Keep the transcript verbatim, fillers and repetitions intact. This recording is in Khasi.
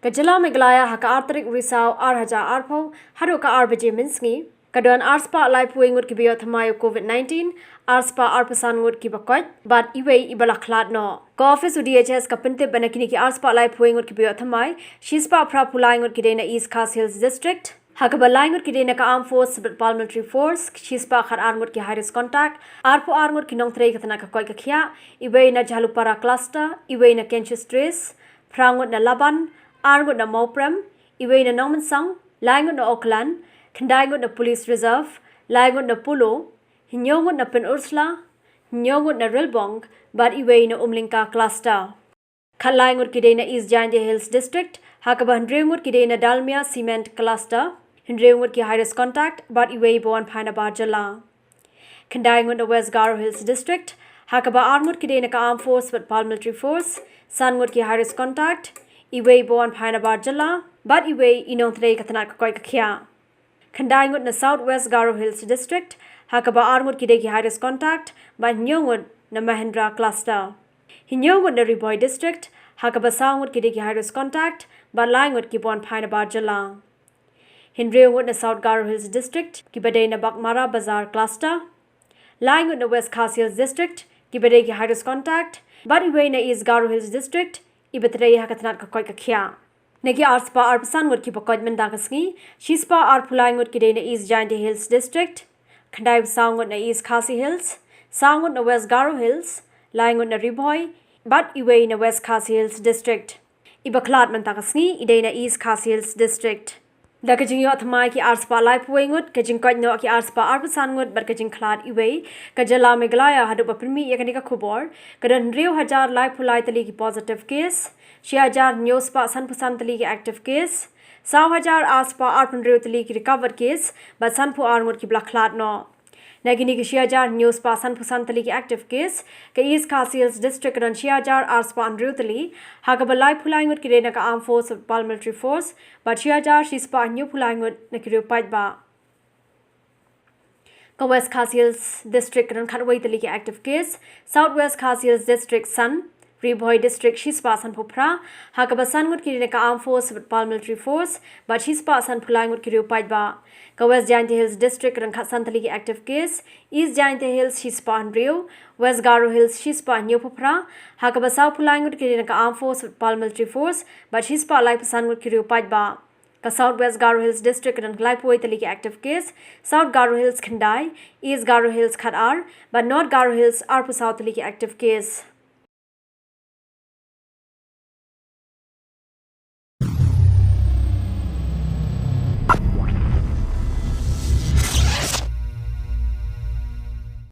Ka jylla Meghalaya ha ka ar tarik u Risaw ar hajar arphew haduh ka ar baje mynsngi ka don arspah laiphew wei ngut kiba ïoh thymmai u COVID nineteen, arspah arphew san ngut kiba koit bad iwei iba la khlad noh. Ka office u D H S ka pyntip ba na kine ki arspah laiphew wei ngut kiba ïoh thymmai, shispah phraphew lai ngut ki dei na East Khasi Hills District, ha kaba lai ngut ki dei na ka Armed Force bad Paramilitary Force, shispah khat ar ngut ki high risk contact, arphew ar ngut ki nongtrei ka tnat ka koit ka khiah, iwei na Jhalupara cluster, iwei na Cansias Trace, phra ngut na Laban, ar ngut na Mawprem, iwei na Nongmynsong, lai ngut na Oakland, khyndai ngut na Police Reserve, lai ngut na Polo, hynñiew ngut na Pynursla, hynñiew ngut na Rilbong bad iwei na Umlyngka cluster. Khatlai ngut ki dei na East Jaintia Hills District, ha kaba hynriew ngut ki dei na Dalmia Cement cluster, hynriew ngut ki high risk contact bad iwei ba wan phai na bar jylla. Khyndai ngut na West Garo Hills District, ha kaba ar ngut ki dei na ka Armed Force bad Paramilitary Force, san ngut ki high risk contact, iwei ba wan phai na bar jylla bad iwei i nongtrei ka tnat ka koit ka khiah. Khyndai ngut na South West Garo Hills District, ha kaba ar ngut ki dei ki high risk contact bad hynñiew ngut na Mahindra cluster. Hynñiew ngut na Ri Bhoi District, ha kaba saw ngut ki dei ki high risk contact bad lai ngut kiba wan phai na bar jylla. Hynriew ngut na South Garo Hills District kiba dei na Baghmara Bazar cluster, lai ngut na West Khasi Hills District kiba dei ki high risk contact bad iwei na East Garo Hills District iba trei ha ka tnat ka koit ka khiah. Na ki arspah arphew san ngut kiba koit mynta ka sngi, shispah arphew lai ngut ki dei na East Jaintia Hills District, khyndai phew saw ngut na East Khasi Hills, saw ngut na West Garo Hills, lai ngut na Ri Bhoi bad iwei na West Khasi Hills District. Iba khlad mynta ka sngi i dei na East Khasi Hills District. Da ka jingïoh thymmai ki arspah laiphew wei ngut, ka jingkoit noh ki arspah arphew san ngut bad ka jingkhlad iwei, ka jylla Meghalaya haduh ba pynmih ïa kane ka khubor ka don hynriew hajar laiphew lai tylli ki positive case, shi hajar hynñiew spah sanphew san tylli ki active case, saw hajar arspah arphew hynriew tylli ki recovered case bad sanphew ar ngut kiba la khlad noh. Na kine ki shi hajar hynñiew spah sanphew san tylli ki active case, ka East Khasi Hills District ka don shi hajar arspah hynriew tylli, ha kaba laiphew lai ngut ki dei na ka Armed Force bad Paramilitary Force bad shi hajar shispah hynñiewphew lai ngut na ki riew paidbah. Ka West Khasi Hills District ka don khatwei tylli ki active case, South West Khasi Hills District san, Ri Bhoi District shispah sanphew phra, ha kaba san ngut ki dei na ka Armed Force bad Paramilitary Force bad shispah sanphew lai ngut ki riew paidbah. Ka West Jaintia Hills District ka don khatsan tylli ki active case, East Jaintia Hills shispah hynriew, West Garo Hills shispah hynñiewphew phra, ha kaba sawphew lai ngut ki dei na ka Armed Force bad Paramilitary Force bad shispah laiphew san ngut ki riew paidbah. Ka South West Garo Hills District ka don laiphew wei tylli ki active case, South Garo Hills khyndai, East Garo Hills khatar bad North Garo Hills arphew saw tylli ki active case.